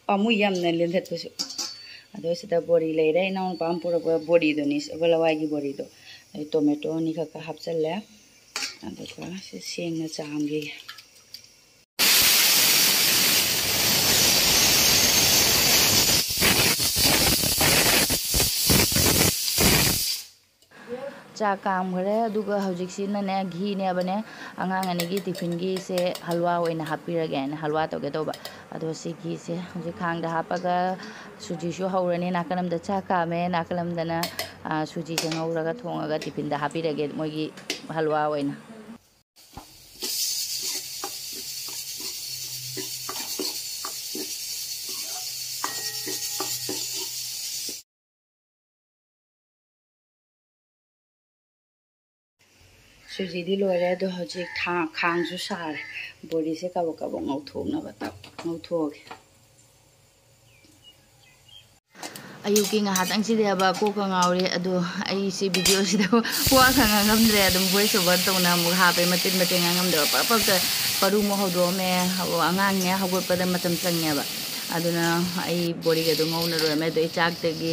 ꯄꯥꯝꯃꯨꯏ ꯌꯥꯝꯅ ꯂꯦꯟꯊꯠꯄꯁꯨ꯫ ꯑꯗꯣ ꯁꯤꯗ ꯕꯣꯔꯤ ꯂꯩꯔꯦ, ꯏꯅꯥꯎꯅꯨꯄꯥ ꯑꯃ ꯄꯨꯔꯛꯄ ꯕꯣꯔꯤꯗꯨꯅꯤ, ꯁꯒꯣꯜ ꯍꯋꯥꯏꯒꯤ ꯕꯣꯔꯤꯗꯣ꯫ ꯑꯗꯩ ꯇꯣꯃꯦꯇꯣ ꯑꯅꯤꯈꯛꯀ ꯍꯥꯞꯆꯜꯂꯦ꯫ ꯑꯗꯨꯒ ꯁꯤ ꯁꯦꯡꯅ ꯆꯥꯝꯈꯤꯒꯦ꯫ ꯆꯥꯛ ꯀꯥꯝꯈ꯭ꯔꯦ꯫ ꯑꯗꯨꯒ ꯍꯧꯖꯤꯛꯁꯤꯅꯅꯦ, ꯘꯤꯅꯦꯕꯅꯦ, ꯑꯉꯥꯡ ꯑꯅꯤꯒꯤ ꯇꯤꯐꯤꯟꯒꯤꯁꯦ ꯍꯜꯋꯥ ꯑꯣꯏꯅ ꯍꯥꯞꯄꯤꯔꯒꯦ ꯍꯥꯏꯅ ꯍꯜꯋꯥ ꯇꯧꯒꯦ ꯇꯧꯕ꯫ ꯑꯗꯣ ꯁꯤ ꯘꯤꯁꯦ ꯍꯧꯖꯤꯛ ꯈꯥꯡꯗ ꯍꯥꯞꯄꯒ ꯁꯨꯖꯤꯁꯨ ꯍꯧꯔꯅꯤ꯫ ꯅꯥꯀꯜ ꯑꯃꯗ ꯆꯥꯛ ꯀꯥꯝꯃꯦ, ꯅꯥꯀꯜ ꯑꯃꯗꯅ, ꯑ, ꯁꯨꯖꯤꯁꯦ ꯉꯧꯔꯒ ꯊꯣꯡꯉꯒ ꯇꯤꯐꯤꯟꯗ ꯍꯥꯞꯄꯤꯔꯒꯦ, ꯃꯣꯏꯒꯤ ꯍꯜꯋꯥ ꯑꯣꯏꯅ꯫ ꯁꯨꯖꯤꯗꯤ ꯂꯣꯏꯔꯦ, ꯑꯗꯣ ꯍꯧꯖꯤꯛ ꯊꯥ-, ꯈꯥꯡꯁꯨ ꯁꯥꯔꯦ꯫ ꯕꯣꯔꯤꯁꯦ ꯀꯕꯛ ꯀꯕꯛ ꯉꯧꯊꯣꯛꯅꯕ ꯇꯧ-, ꯉꯧꯊꯣꯛꯑꯒꯦ꯫ ꯑꯌꯨꯛꯀꯤ ꯉꯥꯏꯍꯥꯛꯇꯪꯁꯤꯗꯤ ꯍꯥꯏꯕ ꯀꯣꯛꯀ ꯉꯥꯎꯔꯦ꯫ ꯑꯗꯣ ꯑꯩ ꯁꯤ ꯚꯤꯗꯤꯑꯣꯁꯤꯗ ꯋꯥ ꯈꯔ ꯉꯥꯡꯉꯝꯗ꯭ꯔꯦ, ꯑꯗꯨꯝ ꯚꯣꯏꯁ ꯑꯣꯚꯔ ꯇꯧꯅ ꯑꯃꯨꯛ ꯍꯥꯞꯄꯦ, ꯃꯇꯦꯛ ꯃꯇꯦꯛ ꯉꯥꯡꯉꯝꯗꯕ꯫ ꯄꯔꯞ ꯄꯔꯞꯇ ꯄꯔꯨ ꯑꯃ ꯍꯧꯗꯣꯛꯑꯝꯃꯦ, ꯍꯧ-, ꯑꯉꯥꯡꯅꯦ ꯍꯧꯒꯠꯄꯗ ꯃꯇꯝ ꯆꯪꯉꯦꯕ꯫ ꯑꯗꯨꯅ ꯑꯩ ꯕꯣꯔꯤꯒꯗꯣ ꯉꯧꯅ ꯂꯣꯏꯔꯝꯃꯦ꯫ ꯑꯗꯣ ꯑꯩ ꯆꯥꯛꯇꯒꯤ,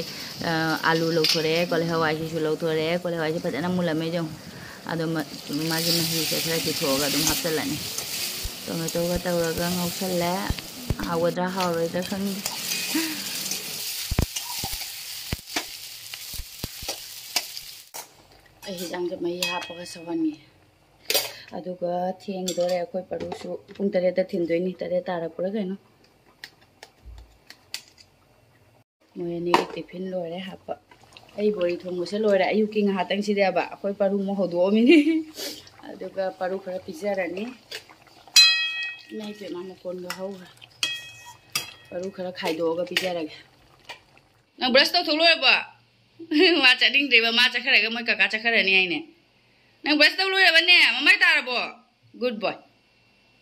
ꯑ, ꯑꯥꯂꯨ ꯂꯧꯊꯣꯔꯛꯑꯦ, ꯀꯣꯂꯤ ꯍꯋꯥꯏꯁꯤꯁꯨ ꯂꯧꯊꯣꯔꯛꯑꯦ꯫ ꯀꯣꯂꯤ ꯍꯋꯥꯏꯁꯦ ꯐꯖꯅ ꯃꯨꯜꯂꯝꯃꯦ ꯌꯦꯡꯉꯨ꯫ ꯑꯗꯣ ꯃ-, ꯃꯥꯒꯤ ꯃꯍꯤꯁꯦ ꯈꯔ ꯆꯤꯊꯣꯛꯑꯒ ꯑꯗꯨꯝ ꯍꯥꯞꯆꯤꯜꯂꯅꯤ꯫ ꯇꯣꯃꯦꯇꯣꯒ ꯇꯧꯔꯒ ꯉꯧꯁꯜꯂꯦ꯫ ꯍꯥꯎꯒꯗ꯭ꯔꯥ ꯍꯥꯎꯔꯣꯏꯗ꯭ꯔꯥ ꯈꯪꯗꯦ꯫ ꯑꯩ ꯍꯤꯟꯖꯥꯡꯁꯦ ꯃꯍꯤ ꯍꯥꯞꯄꯒ ꯁꯧꯍꯟꯒꯦ꯫ ꯑꯗꯨꯒ ꯊꯦꯡꯗꯣꯔꯦ, ꯑꯩꯈꯣꯏ ꯄꯔꯨꯁꯨ ꯄꯨꯡ ꯇꯔꯦꯠꯇ ꯊꯤꯟꯗꯣꯏꯅꯤ, ꯇꯔꯦꯠ ꯇꯥꯔꯛꯄ꯭ꯔꯥ ꯀꯩꯅꯣ꯫ ꯃꯣꯏ ꯑꯅꯤꯒꯤ ꯇꯤꯐꯤꯟ ꯂꯣꯏꯔꯦ ꯍꯥꯞꯄ꯫ ꯑꯩ ꯕꯣꯔꯤ ꯊꯣꯡꯕꯁꯦ ꯂꯣꯏꯔꯦ꯫ ꯑꯌꯨꯛꯀꯤ ꯉꯥꯏꯍꯥꯛꯇꯪꯁꯤꯗꯤ ꯍꯥꯏꯕ ꯑꯩꯈꯣꯏ ꯄꯔꯨ ꯑꯃꯨꯛ ꯍꯧꯗꯣꯛꯑꯝꯃꯤꯅꯤ꯫ ꯑꯗꯨꯒ ꯄꯔꯨ ꯈꯔ ꯄꯤꯖꯔꯅꯤ꯫ ꯏꯃꯥ ꯏꯄꯦꯝꯃ ꯃꯀꯣꯟꯒ ꯍꯧꯈ꯭ꯔꯦ꯫ ꯄꯔꯨ ꯈꯔ ꯈꯥꯏꯗꯣꯛꯑꯒ ꯄꯤꯖꯔꯒꯦ꯫ ꯅꯪ ꯕ꯭ꯔꯁ ꯇꯧꯊꯣꯛ ꯂꯣꯏꯔꯕꯣ? ꯃꯥ ꯆꯠꯅꯤꯡꯗ꯭ꯔꯦꯕ, ꯃꯥ ꯆꯠꯈ꯭ꯔꯒ ꯃꯣꯏ ꯀꯀꯥ ꯆꯠꯈ꯭ꯔꯅꯤ ꯍꯥꯏꯅꯦ꯫ ꯅꯪ ꯕ꯭ꯔꯁ ꯇꯧ ꯂꯣꯏꯔꯕꯅꯦ? ꯃꯃꯥꯏ ꯇꯥꯔꯕꯣ? ꯒꯨꯗ ꯕꯣꯏ꯫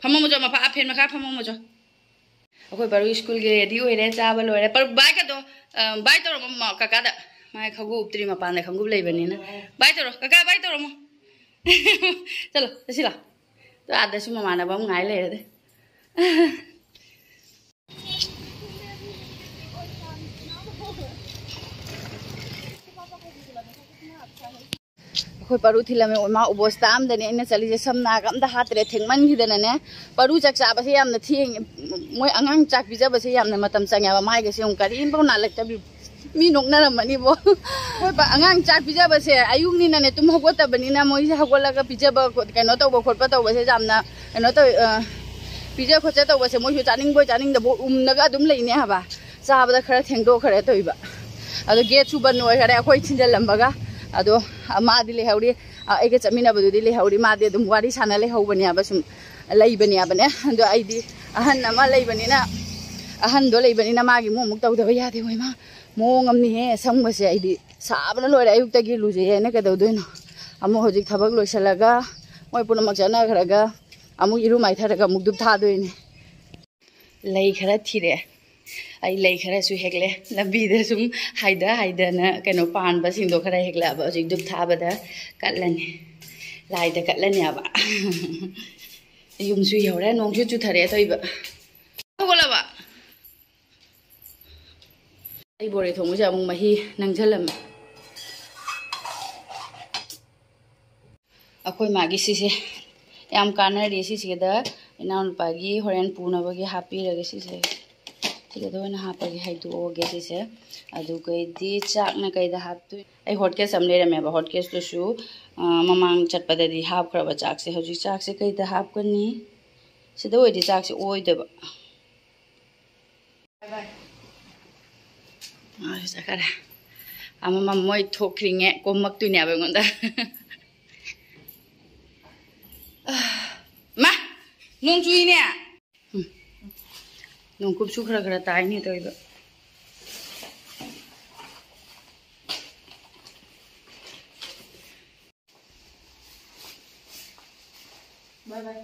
ꯐꯝꯃꯝꯃꯨ ꯆꯣ, ꯃꯐꯥ-, ꯐꯦꯟ ꯃꯈꯥ ꯐꯝꯃꯝꯃꯨ ꯆꯣ꯫ ꯑꯩꯈꯣꯏ ꯄꯔꯨ ꯁ꯭ꯀꯨꯜꯒꯤ ꯔꯦꯗꯤ ꯑꯣꯏꯔꯦ, ꯆꯥꯕ ꯂꯣꯏꯔꯦ꯫ ꯄꯔꯨ, ꯕꯥꯏ ꯀꯗꯣ, ꯑ, ꯕꯥꯏ ꯇꯧꯔꯝꯃꯣ ꯃ-, ꯀꯀꯥꯗ꯫ ꯃꯥꯏ ꯈꯪꯒꯨꯞ ꯎꯞꯇ꯭ꯔꯤ, ꯃꯄꯥꯟꯗ ꯈꯪꯒꯨꯞ ꯂꯩꯕꯅꯤꯅ꯫ ꯕꯥꯏ ꯇꯧꯔꯣ, ꯀꯀꯥ, ꯕꯥꯏ ꯇꯧꯔꯝꯃꯣ꯫ ꯆꯠꯂꯣ, ꯆꯠꯁꯤ ꯂꯥꯎ꯫ ꯇꯣ, ꯑꯥꯗꯁꯨ ꯃꯃꯥꯟꯅꯕ ꯑꯃ ꯉꯥꯏ ꯂꯩꯔꯦ꯫ ꯑꯩꯈꯣꯏ ꯄꯔꯨ ꯊꯤꯜꯂꯝꯃꯦ꯫ ꯃꯥ ꯎꯕꯣꯁꯇꯥ ꯑꯝꯗꯅꯦ ꯑꯩꯅ ꯆꯠꯂꯤꯁꯦ, ꯁꯝ ꯅꯥꯒ ꯑꯝꯇ ꯍꯥꯠꯇ꯭ꯔꯦ ꯊꯦꯡꯃꯟꯈꯤꯗꯅꯅꯦ꯫ ꯄꯔꯨ ꯆꯥꯛ ꯆꯥꯕꯁꯦ ꯌꯥꯝꯅ ꯊꯦꯡꯉꯦ꯫ ꯃꯣꯏ ꯑꯉꯥꯡ ꯆꯥꯛ ꯄꯤꯖꯕꯁꯦ ꯌꯥꯝꯅ ꯃꯇꯝ ꯆꯪꯉꯦꯕ꯫ ꯃꯥꯏꯒꯁꯦ ꯑꯃꯨꯛ ꯀꯔꯤꯝꯐꯥꯎ ꯅꯥꯜꯂꯛꯇꯕꯤ꯫ ꯃꯤ ꯅꯣꯛꯅꯔꯝꯃꯅꯤꯕꯣ꯫ ꯍꯣꯏ ꯄ-, ꯑꯉꯥꯡ ꯆꯥꯛ ꯄꯤꯖꯕꯁꯦ ꯑꯌꯨꯛꯅꯤꯅꯅꯦ ꯇꯨꯝ ꯍꯧꯒꯠꯇꯕꯅꯤꯅ ꯃꯣꯏꯁꯦ ꯍꯧꯒꯠꯂꯒ ꯄꯤꯖꯕ ꯈꯣꯠ-, ꯀꯩꯅꯣ ꯇꯧꯕ ꯈꯣꯠꯄ ꯇꯧꯕꯁꯦ ꯌꯥꯝꯅ ꯀꯩꯅꯣ ꯇꯧꯋꯦ, ꯑ, ꯄꯤꯖ ꯈꯣꯠꯆ ꯇꯧꯕꯁꯦ ꯃꯣꯏꯁꯨ ꯆꯥꯅꯤꯡꯕꯣꯏ ꯆꯥꯅꯤꯡꯗꯕꯣꯏ ꯎꯝꯅꯒ ꯑꯗꯨꯝ ꯂꯩꯅꯦ ꯍꯥꯏꯕ꯫ ꯆꯥꯕꯗ ꯈꯔ ꯊꯦꯡꯗꯣꯛꯈ꯭ꯔꯦ ꯇꯧꯏꯕ꯫ ꯑꯗꯣ ꯒꯦꯠꯁꯨ ꯕꯟ ꯑꯣꯏꯈꯔꯦ ꯑꯩꯈꯣꯏ ꯊꯤꯟꯖꯜꯂꯝꯕꯒ꯫ ꯑꯗꯣ ꯃꯥꯗꯤ ꯂꯩꯍꯧꯔꯤ, ꯑ, ꯑꯩꯒ ꯆꯠꯃꯤꯟꯅꯕꯗꯨꯗꯤ ꯂꯩꯍꯧꯔꯤ꯫ ꯃꯥꯗꯤ ꯑꯗꯨꯝ ꯋꯥꯔꯤ ꯁꯥꯟꯅ ꯂꯩꯍꯧꯕꯅꯦꯕ, ꯁꯨꯝ ꯂꯩꯕꯅꯦꯕꯅꯦ꯫ ꯑꯗꯣ ꯑꯩꯗꯤ ꯑꯍꯟ ꯑꯃ ꯂꯩꯕꯅꯤꯅ, ꯑꯍꯟꯗꯣ ꯂꯩꯕꯅꯤꯅ ꯃꯥꯒꯤ ꯑꯃꯨꯛ ꯑꯃꯨꯛ ꯇꯧꯗꯕ ꯌꯥꯗꯦ꯫ ꯍꯣꯏ ꯃꯥ ꯃꯑꯣꯡ ꯑꯃꯅꯤꯍꯦ ꯁꯪꯕꯁꯦ꯫ ꯑꯩꯗꯤ ꯁꯥꯕꯅ ꯂꯣꯏꯔꯦ, ꯑꯌꯨꯛꯇꯒꯤ ꯂꯨꯖꯩ ꯍꯥꯏꯅ ꯀꯩꯗꯧꯗꯣꯏꯅꯣ? ꯑꯃꯨꯛ ꯍꯧꯖꯤꯛ ꯊꯕꯛ ꯂꯣꯏꯁꯤꯜꯂꯒ ꯃꯣꯏ ꯄꯨꯝꯅꯃꯛ ꯆꯠꯅꯈ꯭ꯔꯒ ꯑꯃꯨꯛ ꯏꯔꯨ ꯃꯥꯏꯊꯔꯒ ꯑꯃꯨꯛ ꯙꯨꯞ ꯊꯥꯗꯣꯏꯅꯦ꯫ ꯂꯩ ꯈꯔ ꯊꯤꯔꯛꯑꯦ꯫ ꯑꯩ ꯂꯩ ꯈꯔꯁꯨ ꯍꯦꯛꯂꯦ꯫ ꯂꯝꯕꯤꯗ ꯁꯨꯝ ꯍꯥꯏꯗ ꯍꯥꯏꯗꯅ ꯀꯩꯅꯣ ꯄꯥꯟꯕꯁꯤꯡꯗꯣ ꯈꯔ ꯍꯦꯛꯂꯛꯑꯕ꯫ ꯍꯧꯖꯤꯛ ꯙꯨꯞ ꯊꯥꯕꯗ ꯀꯠꯂꯅꯤ, ꯂꯥꯏꯗ ꯀꯠꯂꯅꯦꯕ꯫ ꯌꯨꯝꯁꯨ ꯌꯧꯔꯦ, ꯅꯣꯡꯁꯨ ꯆꯨꯊꯔꯛꯑꯦ ꯇꯧꯏꯕ꯫ ꯍꯧꯒꯠꯂꯕ? ꯑꯩ ꯕꯣꯔꯦ ꯊꯣꯡꯕꯁꯦ ꯑꯃꯨꯛ ꯃꯍꯤ ꯅꯪꯁꯜꯂꯝꯃꯦ꯫ ꯑꯩꯈꯣꯏ ꯃꯥꯒꯤ ꯁꯤꯁꯦ ꯌꯥꯝ ꯀꯥꯟꯅꯔꯤ꯫ ꯁꯤꯁꯤꯗ ꯏꯅꯥꯎꯅꯨꯄꯥꯒꯤ ꯍꯣꯔꯦꯟ ꯄꯨꯅꯕꯒꯤ ꯍꯥꯞꯄꯤꯔꯒꯦ꯫ ꯁꯤꯁꯦ ꯁꯤꯗ ꯑꯣꯏꯅ ꯍꯥꯞꯄꯒꯦ, ꯍꯩꯗꯣꯛꯑꯒꯦ ꯁꯤꯁꯦ꯫ ꯑꯗꯨꯒꯩꯗꯤ ꯆꯥꯛꯅ ꯀꯩꯗ ꯍꯥꯞꯇꯣꯏ? ꯑꯩ ꯍꯣꯠ ꯀꯦꯁ ꯑꯃ ꯂꯩꯔꯝꯃꯦꯕ꯫ ꯍꯣꯠ ꯀꯦꯁꯇꯨꯁꯨ, ꯑ, ꯃꯃꯥꯡ ꯆꯠꯄꯗꯗꯤ ꯍꯥꯞꯈ꯭ꯔꯕ ꯆꯥꯛꯁꯦ꯫ ꯍꯧꯖꯤꯛ ꯆꯥꯛꯁꯦ ꯀꯩꯗ ꯍꯥꯞꯀꯅꯤ? ꯁꯤꯗ ꯑꯣꯏꯔꯗꯤ ꯆꯥꯛꯁꯦ ꯑꯣꯏꯗꯕ꯫ ꯃꯥꯁꯨ ꯆꯠꯈꯔꯦ꯫ ꯑꯃꯃꯝ ꯃꯣꯏ ꯊꯣꯛꯈ꯭ꯔꯤꯉꯦ ꯀꯣꯝꯃꯛꯇꯣꯏꯅꯦꯕ ꯑꯩꯉꯣꯟꯗ꯫ ꯃꯥ! ꯅꯣꯡ ꯆꯨꯏꯅꯦ꯫ ꯎꯝ꯫ ꯅꯣꯡꯀꯨꯞꯁꯨ ꯈꯔ ꯈꯔ ꯇꯥꯏꯅꯦ ꯇꯧꯔꯤꯕ꯫ ꯕꯥꯏ ꯕꯥꯏ꯫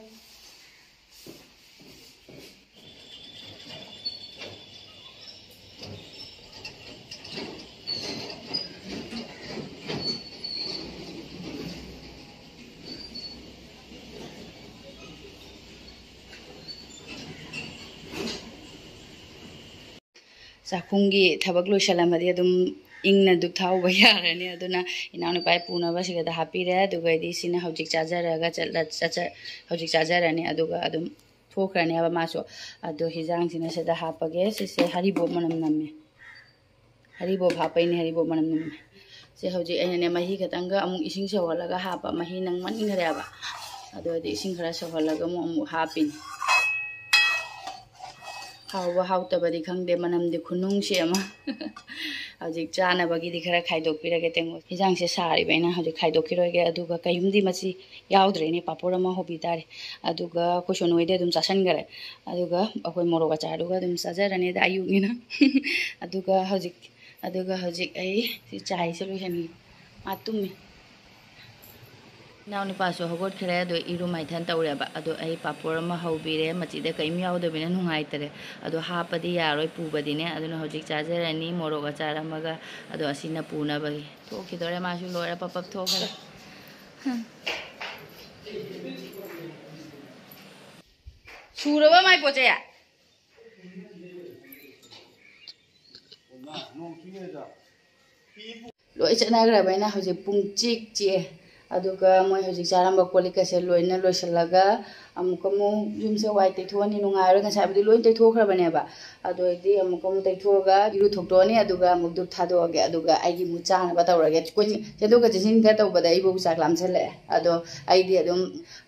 ꯆꯥꯛꯈꯨꯝꯒꯤ ꯊꯕꯛ ꯂꯣꯏꯁꯜꯂꯝꯃꯗꯤ ꯑꯗꯨꯝ ꯏꯪꯅ ꯙꯨꯞ ꯊꯥꯎꯕ ꯌꯥꯔꯅꯤ꯫ ꯑꯗꯨꯅ ꯏꯅꯥꯎꯅꯨꯄꯥꯒꯤ ꯄꯨꯅꯕ ꯁꯤꯒꯗ ꯍꯥꯞꯄꯤꯔꯦ꯫ ꯑꯗꯨꯒ ꯑꯩꯗꯤ ꯁꯤꯅ ꯍꯧꯖꯤꯛ ꯆꯥꯖꯔꯒ ꯆꯠꯂ-, ꯆꯠꯆ-, ꯍꯧꯖꯤꯛ ꯆꯥꯖꯔꯅꯤ꯫ ꯑꯗꯨꯒ ꯑꯗꯨꯝ ꯊꯣꯛꯈ꯭ꯔꯅꯦꯕ ꯃꯥꯁꯨ꯫ ꯑꯗꯣ ꯍꯤꯟꯖꯥꯡꯁꯤꯅ ꯁꯤꯗ ꯍꯥꯞꯄꯒꯦ꯫ ꯁꯤꯁꯦ ꯍꯔꯤꯕꯣꯞ ꯃꯅꯝ ꯅꯝꯃꯦ꯫ ꯍꯔꯤꯕꯣꯞ ꯍꯥꯞꯄꯩꯅꯦ, ꯍꯔꯤꯕꯣꯞ ꯃꯅꯝ ꯅꯝꯃꯦ꯫ ꯁꯦ ꯍꯧꯖꯤꯛ ꯑꯩꯅꯅꯦ ꯃꯍꯤ ꯈꯛꯇꯪꯒ ꯑꯃꯨꯛ ꯏꯁꯤꯡ ꯁꯧꯍꯜꯂꯒ ꯍꯥꯞꯄ, ꯃꯍꯤ ꯅꯪꯃꯟꯈ꯭ꯔꯦꯕ꯫ ꯑꯗꯨ ꯑꯣꯏꯔꯗꯤ ꯏꯁꯤꯡ ꯈꯔ ꯁꯧꯍꯜꯂꯒ ꯑꯃꯨꯛ, ꯑꯃꯨꯛ ꯍꯥꯞꯄꯤꯅꯤ꯫ ꯍꯥꯎꯕ ꯍꯥꯎꯇꯕꯗꯤ ꯈꯪꯗꯦ, ꯃꯅꯝꯗꯤ ꯈꯨꯅꯨꯡꯁꯤ ꯑꯃ꯫ ꯍꯧꯖꯤꯛ ꯆꯥꯅꯕꯒꯤꯗꯤ ꯈꯔ ꯈꯥꯏꯗꯣꯛꯄꯤꯔꯒꯦ ꯇꯦꯡꯀꯣꯠ꯫ ꯍꯤꯟꯖꯥꯡꯁꯦ ꯁꯥꯔꯤꯕ ꯑꯩꯅ ꯍꯧꯖꯤꯛ ꯈꯥꯏꯗꯣꯛꯈꯤꯔꯣꯏꯒꯦ꯫ ꯑꯗꯨꯒ ꯀꯩꯌꯨꯝꯗꯤ ꯃꯆꯤ ꯌꯥꯎꯗ꯭ꯔꯦꯅꯦ, ꯄꯥꯄꯣꯔ ꯑꯃ ꯍꯧꯕꯤ ꯇꯥꯔꯦ꯫ ꯑꯗꯨꯒ ꯑꯩꯈꯣꯏ ꯁꯣꯅꯨ ꯍꯣꯏꯗꯤ ꯑꯗꯨꯝ ꯆꯥꯁꯟꯈꯔꯦ꯫ ꯑꯗꯨꯒ ꯑꯩꯈꯣꯏ ꯃꯣꯔꯣꯛ ꯑꯆꯥꯔꯗꯨꯒ ꯑꯗꯨꯝ ꯆꯥꯖꯔꯅꯤꯗ ꯑꯌꯨꯛꯅꯤꯅ꯫ ꯑꯗꯨꯒ ꯍꯧꯖꯤꯛ, ꯑꯗꯨꯒ ꯍꯧꯖꯤꯛ ꯑꯩ ꯁꯤ ꯆꯥꯏꯁꯦ ꯂꯣꯏꯁꯟꯒꯦ꯫ ꯃꯥ ꯇꯨꯝꯃꯤ꯫ ꯏꯅꯥꯎꯅꯨꯄꯥꯁꯨ ꯍꯧꯒꯠꯈ꯭ꯔꯦ꯫ ꯑꯗꯣ ꯏꯔꯨ ꯃꯥꯏꯊꯟ ꯇꯧꯔꯦꯕ꯫ ꯑꯗꯣ ꯑꯩ ꯄꯥꯄꯣꯔ ꯑꯃ ꯍꯧꯕꯤꯔꯦ, ꯃꯆꯤꯗ ꯀꯔꯤꯝ ꯌꯥꯎꯗꯕꯅꯤꯅ ꯅꯨꯡꯉꯥꯏꯇꯔꯦ꯫ ꯑꯗꯣ ꯍꯥꯞꯄꯗꯤ ꯌꯥꯔꯣꯏ, ꯄꯨꯕꯗꯤꯅꯦ꯫ ꯑꯗꯨꯅ ꯍꯧꯖꯤꯛ ꯆꯥꯖꯔꯅꯤ, ꯃꯣꯔꯣꯛ ꯑꯆꯥꯔ ꯑꯃꯒ꯫ ꯑꯗꯣ ꯑꯁꯤꯅ ꯄꯨꯅꯕꯒꯤ꯫ ꯊꯣꯛꯈꯤꯗꯣꯔꯦ, ꯃꯥꯁꯨ ꯂꯣꯏꯔꯦ, ꯄꯞ ꯄꯞ ꯊꯣꯛꯈ꯭ꯔꯦ꯫ ꯍꯝ꯫ ꯁꯨꯔꯕ ꯃꯥꯏ ꯄꯣꯠꯁꯦ? ꯂꯣꯏ ꯆꯠꯅꯈ꯭ꯔꯕꯅꯤꯅ ꯍꯧꯖꯤꯛ ꯄꯨꯡ ꯆꯤꯛ ꯆꯤꯛꯑꯦ꯫ ꯑꯗꯨꯒ ꯃꯣꯏ ꯍꯧꯖꯤꯛ ꯆꯥꯔꯝꯕ ꯀꯣꯜ ꯂꯤꯛꯀꯁꯦ ꯂꯣꯏꯅ ꯂꯣꯏꯁꯤꯜꯂꯒ ꯑꯃꯨꯛꯀ ꯑꯃꯨꯛ ꯌꯨꯝꯁꯦ ꯋꯥꯏ ꯇꯩꯊꯣꯛꯑꯅꯤ꯫ ꯅꯨꯡꯉꯥꯏꯔꯣꯏ, ꯉꯁꯥꯏꯕꯨꯗꯤ ꯂꯣꯏ ꯇꯩꯊꯣꯛꯈ꯭ꯔꯕꯅꯦꯕ꯫ ꯑꯗꯨ ꯑꯣꯏꯔꯗꯤ ꯑꯃꯨꯛꯀ ꯑꯃꯨꯛ ꯇꯩꯊꯣꯛꯑꯒ ꯏꯔꯨ ꯊꯣꯛꯇꯣꯛꯑꯅꯤ, ꯑꯗꯨꯒ ꯑꯃꯨꯛ ꯙꯨꯞ ꯊꯥꯗꯣꯛꯑꯒꯦ, ꯑꯗꯨꯒ ꯑꯩꯒꯤ ꯑꯃꯨꯛ ꯆꯥꯅꯕ ꯇꯧꯔꯒꯦ꯫ ꯑꯩꯈꯣꯏ ꯆꯦꯟꯊꯣꯛꯀ ꯆꯦꯟꯁꯤꯟꯒ ꯇꯧꯕꯗ ꯑꯩꯕꯨ ꯆꯥꯛ ꯂꯥꯝꯁꯜꯂꯛꯑꯦ꯫ ꯑꯗꯣ ꯑꯩꯗꯤ ꯑꯗꯨꯝ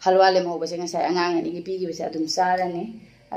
ꯍꯜꯋꯥ ꯂꯦꯝꯍꯧꯕꯁꯦ ꯉꯁꯥꯏ ꯑꯉꯥꯡ ꯑꯅꯤꯒꯤ ꯄꯤꯈꯤꯕꯁꯦ ꯑꯗꯨꯝ ꯆꯥꯔꯅꯤ꯫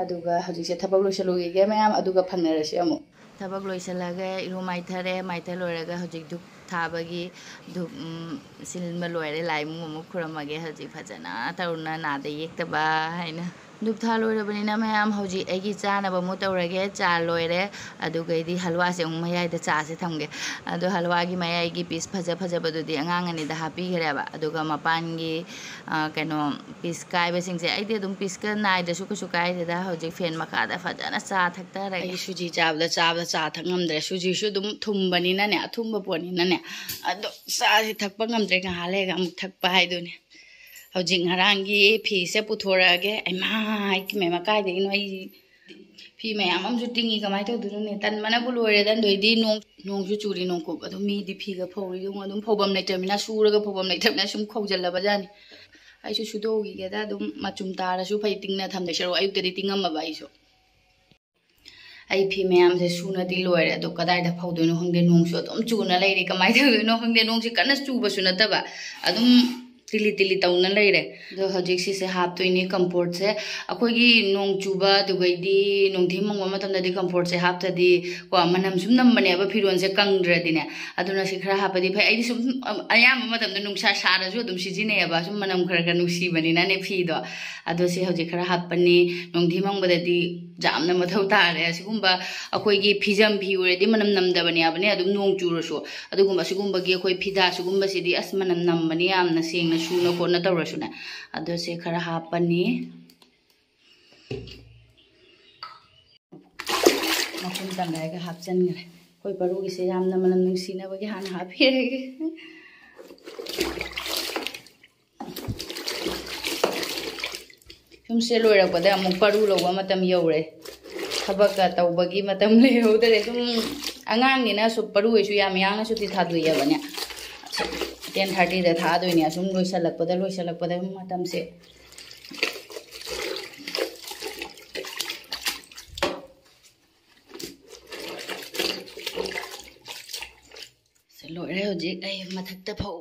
ꯑꯗꯨꯒ ꯍꯧꯖꯤꯛꯁꯦ ꯊꯕꯛ ꯂꯣꯏꯁꯤꯜꯂꯨꯈꯤꯒꯦ ꯃꯌꯥꯝ, ꯑꯗꯨꯒ ꯐꯪꯅꯔꯁꯤ ꯑꯃꯨꯛ꯫ ꯊꯕꯛ ꯂꯣꯏꯁꯤꯜꯂꯒ ꯏꯔꯨ ꯃꯥꯏꯊꯔꯦ꯫ ꯃꯥꯏꯊ ꯂꯣꯏꯔꯒ ꯍꯧꯖꯤꯛ ꯙꯨꯞ ꯊꯥꯕꯒꯤ ꯙꯨꯞ, ꯎꯝ, ꯁꯤꯟꯕ ꯂꯣꯏꯔꯦ꯫ ꯂꯥꯏ ꯏꯃꯨꯡ ꯑꯃꯨꯛ ꯈꯨꯔꯝꯃꯒꯦ꯫ ꯍꯧꯖꯤꯛ ꯐꯖꯅ ꯇꯧꯅ ꯅꯥꯗ ꯌꯦꯛꯇꯕ ꯍꯥꯏꯅ꯫ ꯙꯨꯞ ꯊꯥ ꯂꯣꯏꯔꯕꯅꯤꯅ ꯃꯌꯥꯝ, ꯍꯧꯖꯤꯛ ꯑꯩꯒꯤ ꯆꯥꯅꯕ ꯑꯃꯨꯛ ꯇꯧꯔꯒꯦ꯫ ꯆꯥ ꯂꯣꯏꯔꯦ꯫ ꯑꯗꯨꯒꯩꯗꯤ ꯍꯜꯋꯥꯁꯦ ꯑꯃꯨꯛ ꯃꯌꯥꯏꯗ ꯆꯥꯁꯦ ꯊꯝꯒꯦ꯫ ꯑꯗꯣ ꯍꯜꯋꯥꯒꯤ ꯃꯌꯥꯏꯒꯤ ꯄꯤꯁ ꯐꯖ ꯐꯖꯕꯗꯨꯗꯤ ꯑꯉꯥꯡ ꯑꯅꯤꯗ ꯍꯥꯞꯄꯤꯈ꯭ꯔꯦꯕ꯫ ꯑꯗꯨꯒ ꯃꯄꯥꯟꯒꯤ, ꯑ, ꯀꯩꯅꯣ, ꯄꯤꯁ ꯀꯥꯏꯕꯁꯤꯡꯁꯦ ꯑꯩꯗꯤ ꯑꯗꯨꯝ ꯄꯤꯁꯀ ꯅꯥꯏꯗ꯭ꯔꯁꯨ ꯀꯩꯁꯨ ꯀꯥꯏꯗꯦꯗ꯫ ꯍꯧꯖꯤꯛ ꯐꯦꯟ ꯃꯈꯥꯗ ꯐꯖꯅ ꯆꯥ ꯊꯛꯊꯔꯒꯦ꯫ ꯑꯩ ꯁꯨꯖꯤ ꯆꯥꯕꯗ, ꯆꯥꯕꯗ ꯆꯥ ꯊꯛ ꯉꯝꯗ꯭ꯔꯦ꯫ ꯁꯨꯖꯤꯁꯨ ꯑꯗꯨꯝ ꯊꯨꯝꯕꯅꯤꯅꯅꯦ, ꯑꯊꯨꯝꯕ ꯄꯣꯠꯅꯤꯅꯅꯦ꯫ ꯑꯗꯣ ꯆꯥꯁꯦ ꯊꯛꯄ ꯉꯝꯗ꯭ꯔꯦ, ꯉꯥꯏꯍꯥꯛ ꯂꯩꯔꯒ ꯑꯃꯨꯛ ꯊꯛꯄ ꯍꯥꯏꯗꯨꯅꯦ꯫ ꯍꯧꯖꯤꯛ ꯉꯔꯥꯡꯒꯤ ꯐꯤꯁꯦ ꯄꯨꯊꯣꯔꯛꯑꯒꯦ꯫ ꯑꯩꯃꯥ, ꯏꯃꯥ, ꯀꯥꯏꯗꯒꯤꯅꯣ ꯑꯩ ꯐꯤ ꯃꯌꯥꯝ ꯑꯃꯁꯨ ꯇꯤꯡꯉꯤ, ꯀꯃꯥꯏꯅ ꯇꯧꯗꯣꯏꯅꯣꯅꯦ? ꯇꯟꯕꯅꯕꯨ ꯂꯣꯏꯔꯦꯗ꯫ ꯑꯗꯨꯏꯗꯤ ꯅꯣꯡ, ꯅꯣꯡꯁꯨ ꯆꯨꯔꯤ, ꯅꯣꯡꯀꯨꯞ꯫ ꯑꯗꯨꯝ ꯃꯤꯗꯤ ꯐꯤꯒ ꯐꯧꯔꯤ, ꯌꯦꯡꯉꯣ, ꯑꯗꯨꯝ ꯐꯧꯐꯝ ꯂꯩꯇ꯭ꯔꯕꯅꯤꯅ, ꯁꯨꯔꯒ ꯐꯧꯐꯝ ꯂꯩꯇ꯭ꯔꯕꯅꯤꯅ ꯁꯨꯝ ꯈꯧꯖꯜꯂꯕꯖꯥꯠꯅꯤ꯫ ꯑꯩꯁꯨ ꯁꯨꯗꯣꯛꯎꯈꯤꯒꯦꯗ꯫ ꯑꯗꯨꯝ ꯃꯆꯨꯝ ꯇꯥꯔꯁꯨ ꯐꯩ, ꯇꯤꯡꯅ ꯊꯝꯗꯣꯏ ꯁꯔꯨꯛ꯫ ꯑꯌꯨꯛꯇꯗꯤ ꯇꯤꯡꯉꯝꯃꯕ ꯑꯩꯁꯨ꯫ ꯑꯩ ꯐꯤ ꯃꯌꯥꯝꯁꯦ ꯁꯨꯅꯗꯤ ꯂꯣꯏꯔꯦ, ꯑꯗꯣ ꯀꯗꯥꯏꯗ ꯐꯧꯗꯣꯏꯅꯣ ꯈꯪꯗꯦ꯫ ꯅꯣꯡꯁꯨ ꯑꯗꯨꯝ ꯆꯨꯅ ꯂꯩꯔꯤ, ꯀꯃꯥꯏꯅ ꯇꯧꯗꯣꯏꯅꯣ ꯈꯪꯗꯦ꯫ ꯅꯣꯡꯁꯦ ꯀꯟꯅ ꯆꯨꯕꯁꯨ ꯅꯠꯇꯕ, ꯑꯗꯨꯝ ꯇꯤꯂꯤ ꯇꯤꯂꯤ ꯇꯧꯅ ꯂꯩꯔꯦ꯫ ꯑꯗꯣ ꯍꯧꯖꯤꯛ ꯁꯤꯁꯦ ꯍꯥꯞꯇꯣꯏꯅꯦ, ꯀꯝꯐꯣꯔꯠꯁꯦ꯫ ꯑꯩꯈꯣꯏꯒꯤ ꯅꯣꯡ ꯆꯨꯕ, ꯑꯗꯨꯒꯩꯗꯤ ꯅꯨꯡꯊꯤ ꯃꯪꯕ ꯃꯇꯝꯗꯗꯤ ꯀꯝꯐꯣꯔꯠꯁꯦ ꯍꯥꯞꯇꯗꯤ ꯀꯣ, ꯃꯅꯝ ꯁꯨꯝ ꯅꯝꯕꯅꯦꯕ, ꯐꯤꯔꯣꯜꯁꯦ ꯀꯪꯗ꯭ꯔꯗꯤꯅꯦ꯫ ꯑꯗꯨꯅ ꯁꯤ ꯈꯔ ꯍꯥꯞꯄꯗꯤ ꯐꯩ꯫ ꯑꯩꯗꯤ ꯁꯨꯝ ꯑꯌꯥꯝꯕ ꯃꯇꯝꯗ ꯅꯨꯡꯁꯥ ꯁꯥꯔꯁꯨ ꯑꯗꯨꯝ ꯁꯤꯖꯤꯟꯅꯩꯌꯦꯕ, ꯁꯨꯝ ꯃꯅꯝ ꯈꯔ ꯈꯔ ꯅꯨꯡꯁꯤꯕꯅꯤꯅꯅꯦ ꯐꯤꯗꯣ꯫ ꯑꯗꯣ ꯁꯤ ꯍꯧꯖꯤꯛ ꯈꯔ ꯍꯥꯞꯄꯅꯤ꯫ ꯅꯨꯡꯊꯤ ꯃꯪꯕꯗꯗꯤ ꯌꯥꯝꯅ ꯃꯊꯧ ꯇꯥꯔꯦ꯫ ꯑꯁꯤꯒꯨꯝꯕ ꯑꯩꯈꯣꯏꯒꯤ ꯐꯤꯖꯝ ꯐꯤ ꯑꯣꯏꯔꯗꯤ ꯃꯅꯝ ꯅꯝꯗꯕꯅꯦ ꯍꯥꯏꯕꯅꯦ, ꯑꯗꯨꯝ ꯅꯣꯡ ꯆꯨꯔꯁꯨ꯫ ꯑꯗꯨꯒꯨꯝꯕ ꯑꯁꯤꯒꯨꯝꯕꯒꯤ ꯑꯩꯈꯣꯏ ꯐꯤꯗꯥ ꯁꯤꯒꯨꯝꯕꯁꯤꯗꯤ ꯑꯁ ꯃꯅꯝ ꯅꯝꯕꯅꯤ ꯌꯥꯝꯅ, ꯁꯦꯡꯅ ꯁꯨꯅ ꯈꯣꯠꯅ ꯇꯧꯔꯁꯨꯅꯦ꯫ ꯑꯗꯣ ꯁꯦ ꯈꯔ ꯍꯥꯞꯄꯅꯤ꯫ ꯃꯈꯨꯝ ꯇꯪꯒꯥꯏꯒ ꯍꯥꯞꯆꯤꯟꯈ꯭ꯔꯦ꯫ ꯑꯩꯈꯣꯏ ꯄꯔꯨꯒꯤꯁꯦ ꯌꯥꯝꯅ ꯃꯅꯝ ꯅꯨꯡꯁꯤꯅꯕꯒꯤ ꯍꯥꯟꯅ ꯍꯥꯞꯄꯤꯔꯒꯦ꯫ ꯌꯨꯝꯁꯦ ꯂꯣꯏꯔꯛꯄꯗ ꯑꯃꯨꯛ ꯄꯔꯨ ꯂꯧꯕ ꯃꯇꯝ ꯌꯧꯔꯦ꯫ ꯊꯕꯛꯀ ꯇꯧꯕꯒꯤ ꯃꯇꯝ ꯂꯩꯍꯧꯗꯔꯦ꯫ ꯁꯨꯝ ꯑꯉꯥꯡꯅꯤꯅ ꯁꯨ ꯄꯔꯨ ꯍꯣꯏꯁꯨ ꯌꯥꯝ ꯌꯥꯡꯅ ꯁꯨꯇꯤ ꯊꯥꯗꯣꯛꯑꯦꯕꯅꯦ꯫ ꯇꯦꯟ ꯊꯥꯔꯇꯤꯗ ꯊꯥꯗꯣꯏꯅꯦ꯫ ꯑꯁꯨꯝ ꯂꯣꯏꯁꯜꯂꯛꯄꯗ ꯂꯣꯏꯁꯜꯂꯛꯄꯗ ꯁꯨꯝ ꯃꯇꯝꯁꯦ꯫ ꯁꯦ ꯂꯣꯏꯔꯦ꯫ ꯍꯧꯖꯤꯛ ꯑꯩ ꯃꯊꯛꯇ ꯐꯧ